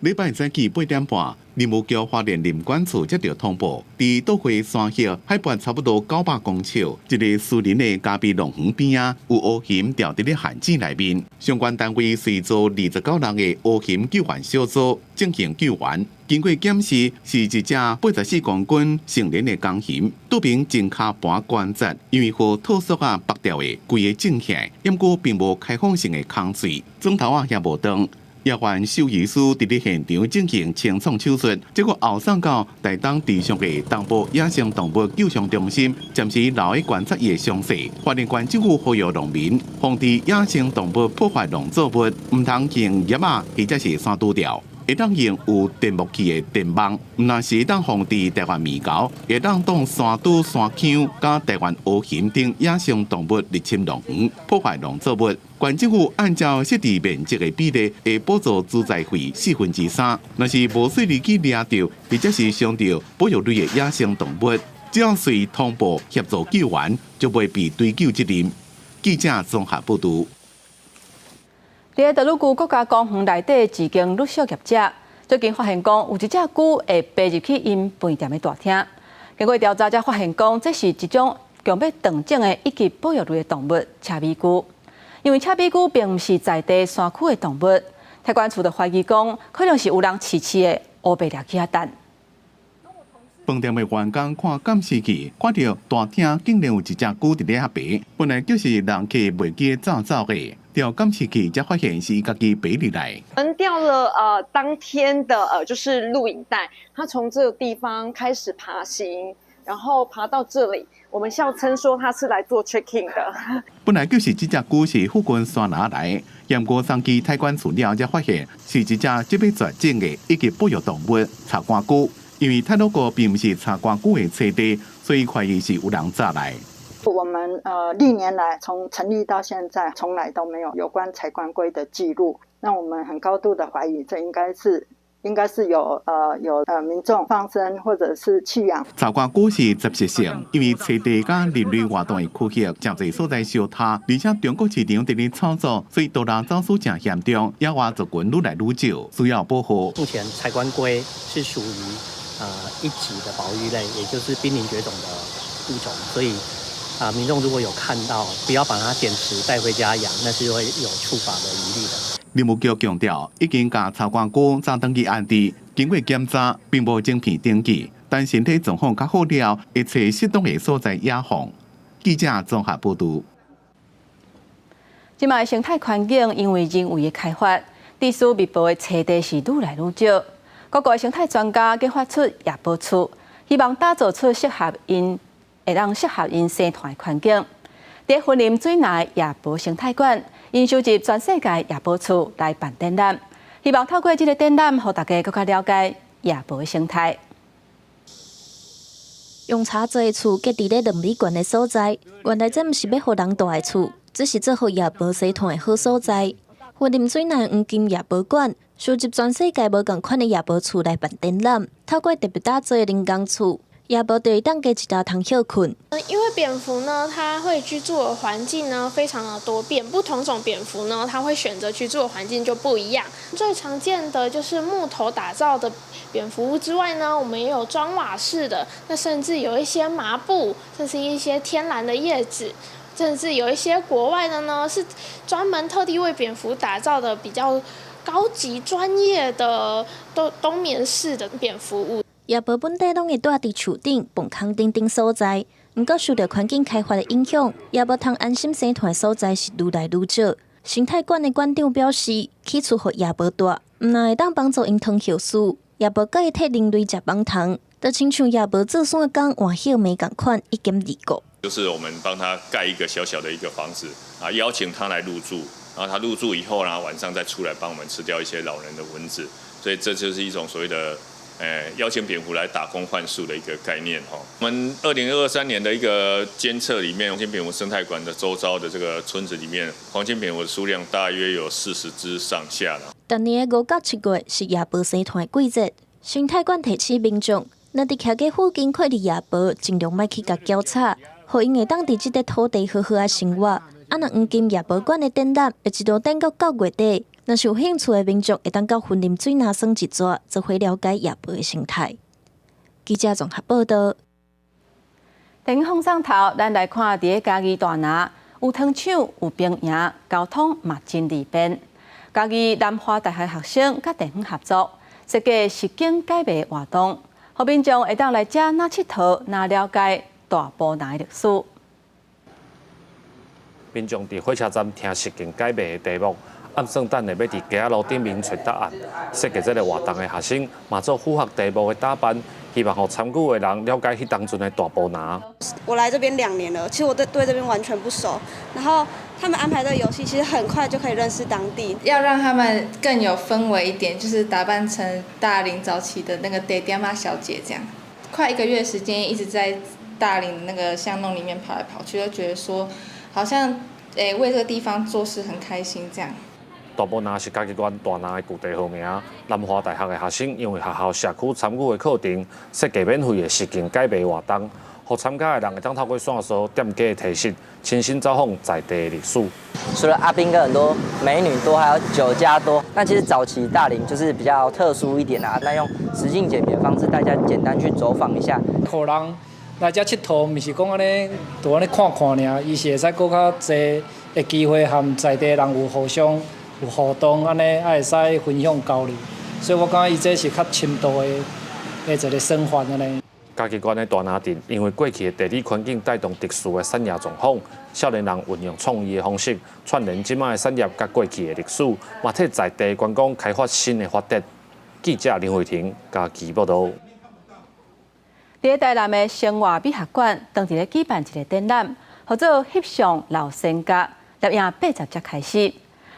禮拜早起8點半，林務局花蓮林管處接著通報，佇桌溪山歇海拔差不多900公尺，一个私人的咖啡農園邊仔，有烏熊牢佇咧陷阱內面。相關單位隨組29人的烏熊救援小組進行救援。經過檢視，是一隻84公斤成年的公熊，肚爿前跤盤關節因為予套索仔縛牢的，規个腫起來，毋過並無開放性的空喙，總頭仔也無斷。野原獸醫師佇咧現場進行清創手術，結果後送到台東池上的東部野生動物救傷中心，暫時留咧觀察伊的傷勢。花蓮縣政府呼籲農民防止野生動物破壞農作物，毋通用葉仔或者是山豬牢。會當用有電木器的電網，毋但是會當防治台灣獼猴，會當擋山豬、山羌、佮台灣烏熊等野生動物入侵農園，破壞農作物。縣政府按照設置面積的比例，會補助資材費3/4。若是無細膩去掠著，或者是傷著保育類的野生動物，只要隨通報協助救援，就袂被追究責任。記者綜合報導。佇咧太魯閣國家公園內底一間旅宿業者，最近發現講有一隻龜會爬入去𪜶飯店的大廳。經過調查，才發現講這是一種強欲斷種的一級保育類的動物——赤尾龜。因為赤尾龜並毋是在地山區的動物，太管處就懷疑講，可能是有人飼飼的烏白掠去遐等。飯店的員工看監視器，看著大廳竟然有一隻龜佇咧遐爬，本來就是人客袂記走走的，調監視器才發現是伊家己爬入來。我們調了當天的就是錄影帶，他從這個地方開始爬行，然後爬到這裡，我們笑稱說他是來做 check in 的。本來就是這隻龜是附近山林來，驗過送去太管處了，才發現是一隻這欲絕種的一級保育動物柴竿龜。因為太魯閣並毋是柴竿龜的棲地，所以懷疑是有人炸來。我們歷年來從成立到現在，從來都沒有有關柴竿龜的記錄。那我們很高度的懷疑，這應該是有民眾放生或者是棄養。柴竿龜是雜食性，因為棲地佮人類活動的區域誠濟所在相疊，而且中國市場佇咧炒作，所以盜獵走私誠嚴重，野外族群愈來愈少，需要保護。目前柴竿龜是屬於一級的保育類，也就是瀕臨絕種的物種，所以民眾如果有看到，不要把它撿拾帶回家養，那是會有處罰的疑慮的。林務局強調，已經共柴竿龜載轉去安置，經過檢查，並無詐騙登記，等身體狀況較好了，會揣適當的所在野放。記者綜合報導。這擺生態環境因為人為的開發，地勢密布的棲地是愈來愈少。各國生態專家計發出野寶厝，希望打造出適合𪜶、會當適合𪜶生存的環境。佇雲林水林野寶生態館，𪜶收集全世界野寶厝來辦展覽，希望透過這个展覽，予大家閣較了解野寶的生態。用柴做的厝，建佇咧2米懸的所在，原來這毋是欲予人蹛的厝，這是做予野寶生存的好所在。雲林水林黃金野寶館收集全世界無仝款的野寶厝來辦展覽，透過特別打造的人工厝，野寶就會當加一晝通歇睏。因為蝙蝠呢，它會居住的環境呢非常的多變，不同種蝙蝠呢，它會選擇居住的環境就不一樣。最常見的就是木頭打造的蝙蝠屋之外呢，我們也有磚瓦式的，那甚至有一些麻布，甚至一些天然的葉子。甚至有一些國外的呢，是專門特地為蝙蝠打造的比較高級專業的冬眠式的蝙蝠屋。野寶本底攏會蹛佇樹頂、墓空等等所在，毋過受著環境開發的影響，野寶通安心生存的所在是愈來愈少。生態館的館長表示，起厝予野寶蹛，毋但會當幫助𪜶通歇睏，也無閣會替人類食蚊蟲，就親像野寶做山工換葉眉仝款，一兼二顧。就是我們幫他蓋一個小小的一個房子啊，邀請他來入住，然後他入住以後呢，晚上再出來幫我們吃掉一些擾人的蚊子，所以這就是一種所謂的邀請蝙蝠來打工換宿的一個概念哈。我們2023年的一個監測裡面，黃金蝙蝠生態館的周遭的這個村子裡面，黃金蝙蝠的數量大約有40隻上下啦。逐年的5到7月是野寶生存的季節，生態館提醒民眾，若佇徛家附近看著野寶，盡量莫去共攪吵。予𪜶會當佇這塊土地好好仔生活。啊，若黃金野寶館的展覽會一路展到9月底，若是有興趣的民眾會當到雲林水林耍一逝，做伙了解野寶的生態。記者綜合報導。電影放送頭，咱來看佇咧嘉義大林有糖廠、有兵營，交通嘛真利便。嘉義南華大學學生佮地方合作，設計實景解謎活動，予民眾會當來遮若𨑨迌，若了解大埔林的歷史。民眾佇火車站聽實景解謎的題目，暗算等下欲佇街仔路頂面揣答案。設計這个活動的學生嘛做符合題目的打扮，希望予參與的人了解彼當陣的大埔林。我來這邊2年了，其實我對這邊完全不熟。然後他們安排的遊戲其實很快就可以認識當地。要讓他們更有氛圍一點，就是打扮成大林早期的那個爹爹媽小姐這樣。快一個月時間一直在大林那個巷弄裡面跑來跑去，就覺得說好像為這個地方做事很開心這樣。大埔林是嘉義縣大林的舊地號名。南華大學的學生因為學校社區參與的課程設計免費的實境解謎活動，予參加的人會當透過線索店家的提示，親身走訪在地的歷史。除了阿兵哥很多美女多，還有酒家多。那其實早期大林就是比較特殊一點啦。那用實境解謎的方式，大家簡單去走訪一下。予人來遮𨑨迌，毋是講按呢，就按呢看看爾，伊是會使閣較濟的機會和在地人有互相有互動，按呢也會使分享交流。所以我感覺伊這是較深度的的一個生活按呢。嘉義縣的大林鎮，因為過去的地理環境帶動特殊的產業狀況，少年人運用創意的方式串聯這擺的產業佮過去的歷史，嘛替在地觀光開發新的發展。記者林慧婷嘉義報導。佇台南的生活美學館，當佇咧舉辦一個展覽，號做翕相老先覺，攝影80才開始，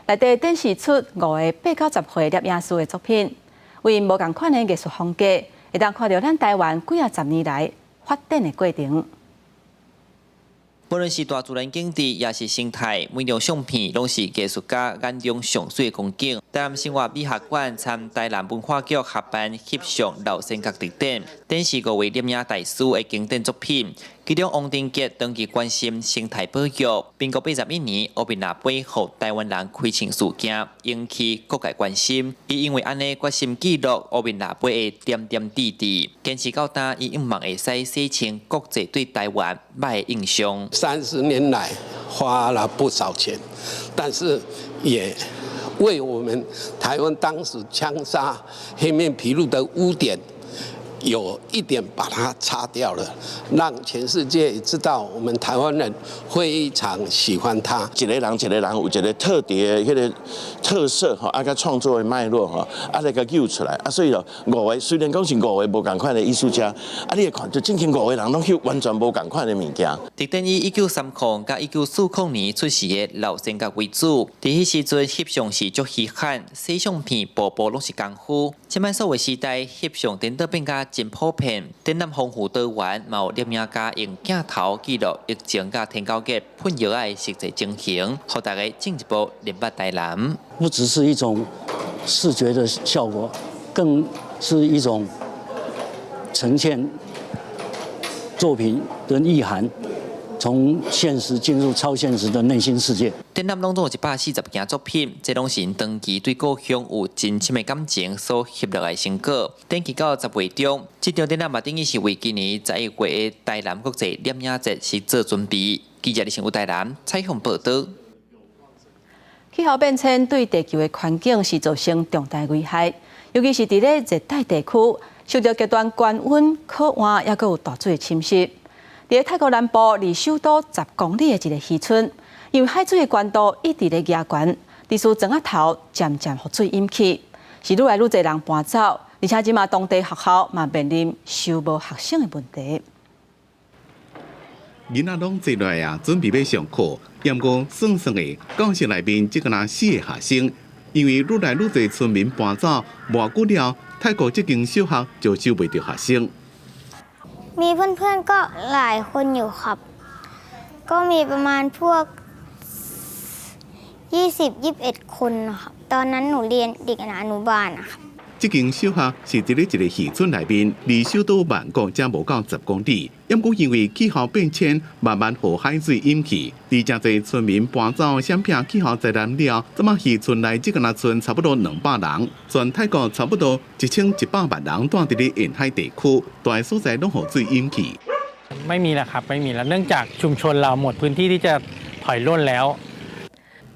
內底展示出五個8到10歲攝影師的作品，為無仝款的藝術風格，會當看著咱台灣幾仔十年來發展的過程。無論是大自然景致，抑是生態，每張相片攏是藝術家眼中上媠的風景。台南生活美學館參台南文化局合辦翕相老先覺特展，展示五位攝影大師的經典作品。其中王定傑長期關心生態保育，民國81年烏面蜊飛予台灣人開槍事件，引起各界關心。伊因為按呢決心記錄烏面蜊飛的點點滴滴，堅持到今，伊希望會使洗清國際對台灣歹的印象。 30年來花了不少錢，但是也為我們台灣當時槍殺黑面琵鷺的污點，有一點把它擦掉了，讓全世界知道我們台灣人非常喜歡它。一個人一個人有一個特別的彼個特色吼，啊，佮創作的脈絡吼，啊來共揪出來，啊，所以咯，五個雖然講是五個無仝款的藝術家，啊，你會看就進前五個人攏翕完全無仝款的物件。特展以1930佮1940年出世的老先覺為主，佇彼時陣翕相是足稀罕，洗相片步步攏是功夫。這擺數位時代，翕相顛倒變甲真普遍，展覽豐富多元，嘛有攝影家用鏡頭記錄疫情佮天狗節噴藥仔的實際情形，予大家進一步認捌台南。不只是一種視覺的效果，更是一種呈現作品的意涵，從現實進入超現實的內心世界。展覽攏總有140件作品，這攏是𪜶長期對故鄉有真深的感情所翕落來的成果。展期到10月中，這場展覽嘛等於是為今年11月的台南國際攝影節是做準備。記者李成武台南採訪報導。氣候變遷對地球的環境是造成重大危害，尤其是佇咧熱帶地區，受著極端高溫、苦旱，抑閣有大水侵襲。佇咧泰國南部離首都10公里的一個漁村，因為海水的懸度一直咧加懸，致使庄仔頭漸漸予水淹去，是愈來愈濟人搬走，而且這馬當地學校嘛面臨收無學生的問題。囡仔攏坐落來啊，準備欲上課。毋過算算的，教室內面只敢若四個學生，因為愈來愈濟村民搬走，無久了，泰國這間小學就收袂著學生。 มีเพื่อนๆก็หลายคนอยู่ครับ ก็มีประมาณพวก 20 21 คนนะครับ ตอนนั้นหนูเรียนเด็กอนุบาลนะครับ 這間小學是佇咧一個漁村內面，離首都曼谷才無夠10公里。毋過因為氣候變遷，慢慢予海水淹去，佇誠濟村民搬走，閃避氣候災難了，這馬漁村內只敢若賰差不多200人，全泰國差不多1100萬人蹛佇咧沿海地區，大所在攏予水淹去。 ไม่มีแล้วครับไม่มีแล้วเนื่องจากชุมชนเราหมดพื้นที่ที่จะถอยร่นแล้ว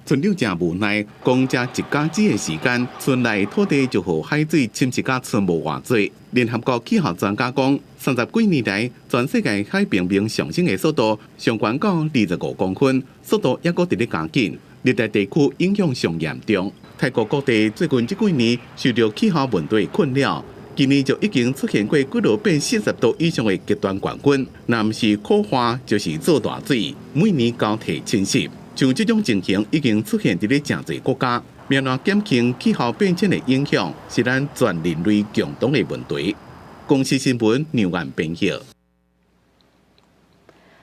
村長誠無奈，講才一甲子的時間，村內土地就予海水侵蝕甲賰無偌濟。聯合國氣候專家講，30幾年來，全世界海平面上升的速度上懸到25公分，速度猶閣佇咧加緊。熱帶地區影響上嚴重。泰國各地最近這幾年受著氣候問題困擾，今年就已經出現過幾落擺40度以上的極端高溫，若毋是苦旱，就是做大水，每年交替侵襲。像這種情形已經出現佇咧誠濟國家，欲按怎減輕氣候變遷的影響，是咱全人類共同的問題。公視新聞梁岸編譯。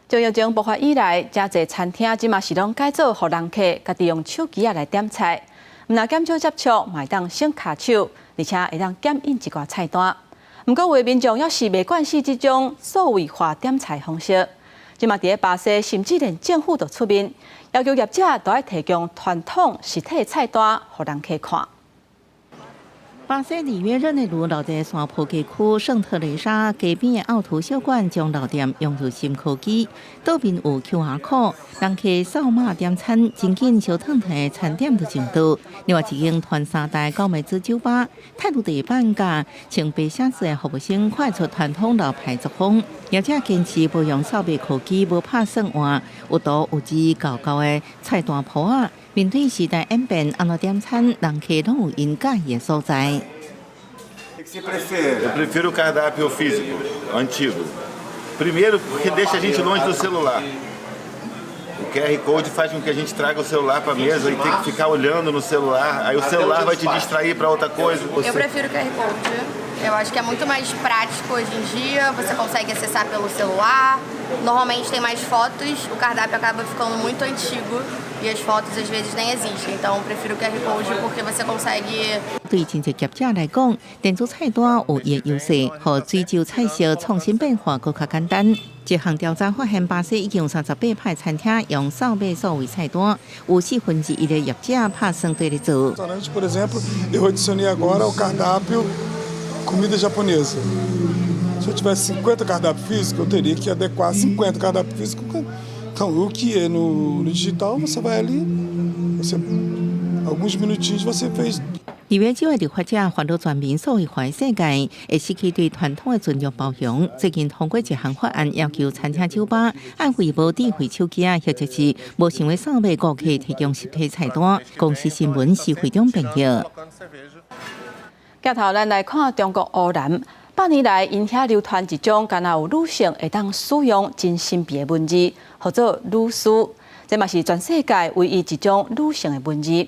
從疫情爆發以來，誠濟餐廳這馬是攏改做予人客家己用手機仔來點菜，毋但減少接觸，嘛會當省跤手，而且會當減印一寡菜單。毋過有的民眾猶是袂慣勢這種數位化點菜方式，這馬佇咧巴西，甚至連政府都出面要求業者都愛提供傳統實體菜單，予人客看。巴西里約熱內盧老在山坡街區聖特雷莎街邊的凹凸小館，將老店融入新科技，桌面有 QR code，人客掃碼點餐，真緊燒燙燙的餐點就上桌。另外一間傳三代高美滋酒吧，態度地板佮穿白寫字的服務生快出傳統老派作風，業者堅持無用掃碼科技，無拍算換，有圖有字厚厚的菜單簿仔。面對時代演變，按怎點餐，人客攏有𪜶佮意的所在。 Eu prefiro o cardápio físico, antigo. Primeiro, porque deixa a gente longe do celular. O QR Code faz com que a gente traga o celular para a mesa e tem que ficar olhando no celular. Aí o celular vai te distrair para outra coisa. Eu prefiro o QR Code. Eu acho que é muito mais prático hoje em dia, você consegue acessar pelo celular. Normalmente tem mais fotos, o cardápio acaba ficando muito antigo e as fotos às vezes nem existem. Então eu prefiro o QR Code porque você consegue. 對真濟業者來講，電子菜單有伊的優勢，予水酒菜色創新變化閣較簡單。這項調查發現，巴西已經有38%餐廳用掃碼數位菜單，有1/4的業者拍算綴咧做。 Por exemplo, eu adicionei agora o cardápio comida japonesa. Se eu tivesse 50 cardápios físicos, eu teria que adequar 50 cardápios físicos. Então, o que é no digital, você vai ali, você, alguns minutinhos você fez. 里約酒的立法者煩惱全民數位化的世界，會失去對傳統的尊重包容。最近通過一項法案，要求餐廳酒吧按為無智慧手機啊，或者是無想欲掃碼顧客提供實體菜單。公視新聞是會長編譯。鏡頭咱來看中國湖南，百年來𪜶遐流傳一種敢若有女性會當使用真神秘的文字，號做女書。這嘛是全世界唯一一種女性的文字。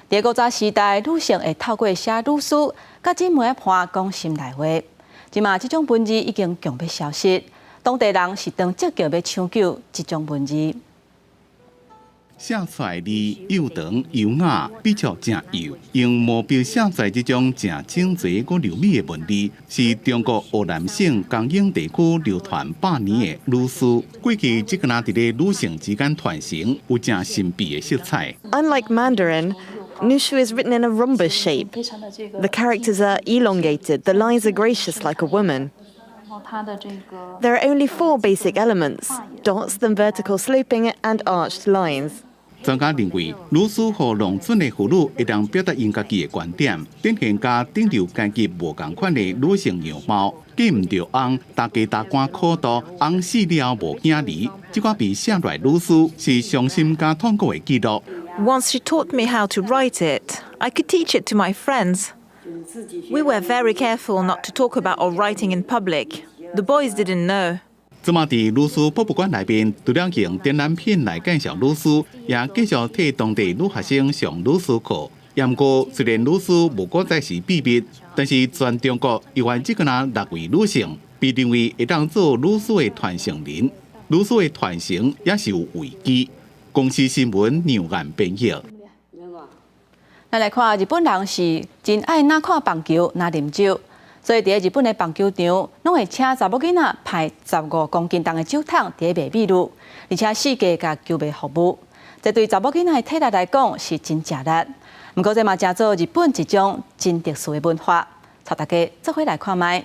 佇古早時代，女性會透過寫女書，佮姊妹仔伴講心內話。這馬這種文字已經強欲消失，當地人是當積極欲搶救這種文字。寫出來字又長優雅，筆觸誠幼，用毛筆寫出來這種誠整齊閣柔美的文字，是中國湖南省江陰地區流傳百年的女書。過去這個若佇咧女性之間傳承，有誠神秘的色彩。 Unlike Mandarin, Nushu is written in a rhombus shape. The characters are elongated, the lines are gracious like a woman. There are only four basic elements: dots, then vertical sloping, and arched lines. 專家認為，女書予農村的婦女會當表達𪜶家己的觀點，展現佮頂流階級無仝款的女性樣貌。嫁毋著翁，大家大官苦度，翁死了無囝兒，這寡被寫落來女書是傷心佮痛苦的記錄。 Once she taught me how to write it, I could teach it to my friends. We were very careful not to talk about our writing in public. The boys didn't know. 這馬佇女書博物館內面，除了用展覽品來介紹女書，也繼續替當地女學生上女書課。毋過，雖然女書無閣再是秘密，但是全中國猶原只敢若六位女性被認為會當做女書的傳承人，女書的傳承也是有危機。公視新聞梁岸編譯。咱來看日本人是真愛若看棒球，若啉酒，所以佇日本的棒球場，攏會請查某囡仔排15公斤重的酒桶佇咧賣美祿，而且四界共球迷服務。這對查某囡仔的體力來講是真食力。毋過這嘛成做日本一種真特殊的文化，帶大家做伙來看覓。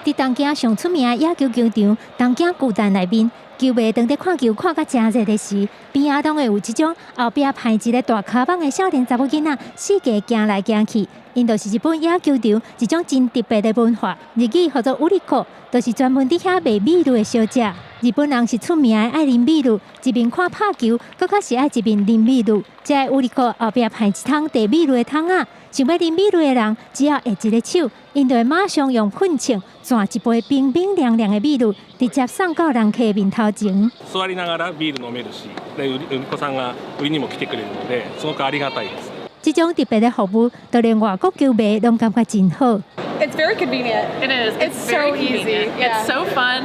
佇東京上出名的野球球場，東京巨蛋內面，球迷當咧看球看甲誠熱的時，邊仔攏會有這種後壁排一个大跤蠓的少年查某囡仔，四界行來行去， 𪜶就是日本野球場一種真特別的文化。日語號做売り子，就是專門佇遐賣ビール的小姐。日本人是出名的愛啉ビール，一面看拍球，閣較是愛一面啉ビール。這个売り子後壁排一桶提ビール的桶仔，想欲啉ビール的人，只要下一个手，𪜶就會馬上用噴槍攢一杯冰冰涼涼的ビール，直接送到人客面頭前。座りながらビール飲めるし、で売り子さんが売りにも來てくれるので、すごくありがたいです。這種特別的服務，就連外國球迷攏感覺真好。 It's very convenient. It is. It's so easy. It's so fun.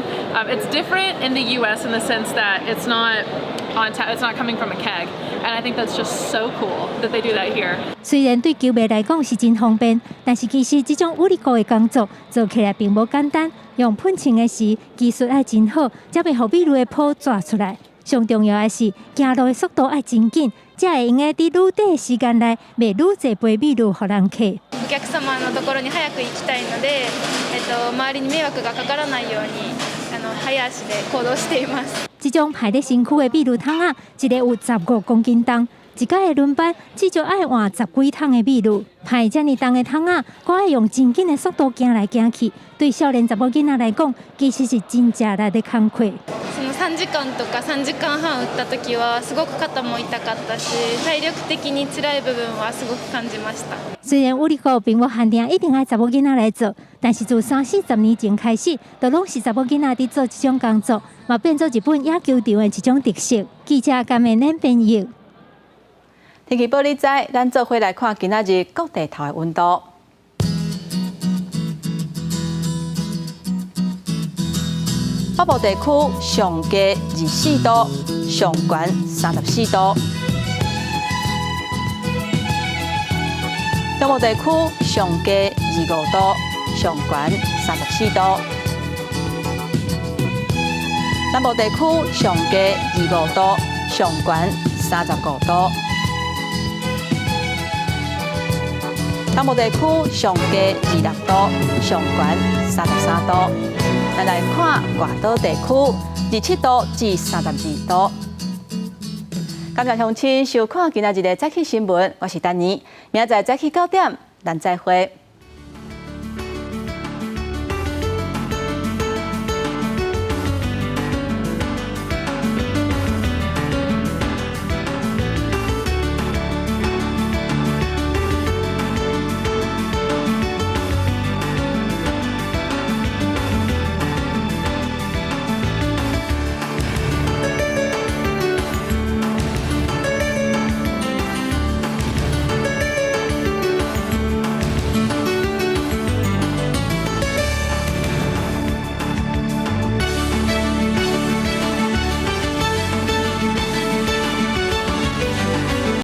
It's different in the U.S. in the sense that it's not on tap. It's not coming from a keg, and I think that's just so cool that they do that here. 雖然對球迷來講是真方便，但是其實這種売り子的工作做起來並無簡單。用噴槍的時，技術愛真好，才袂予ビール的泡逝出來。上重要的是，行路的速度愛真緊，才會用得佇愈短時間內賣愈濟杯ビール予人客。お客様のところに早く行きたいので、周りに迷惑がかからないように、早足で行動しています。這種排佇身軀的ビール桶仔，一个有15公斤重，一擺的輪班至少愛換十幾桶的ビール。排遮爾重的桶仔，閣愛用真緊的速度行來行去，對少年查某囡仔來講，其實是真食力的工課。その3時間とか3時間半打った時はすごく肩も痛かったし、体力的に辛い部分はすごく感じました。雖然売り子並無限定一定愛查某囡仔來做，但是自三四十年前開始，就攏是查某囡仔佇做這種工作，嘛變做日本野球場的一種特色。記者甘美恁編譯。天氣報你知，咱做伙來看今仔日各地頭的溫度。北部地區上低24度，上懸34度；中部地區上低25度，上懸34度；南部地區上低25度，上懸35度；東部地區上低26度，上懸33度。咱來看外島地區，27度至32度。感謝鄉親收看今仔日的早起新聞，我是丹妮，明仔載早起9點，咱再會。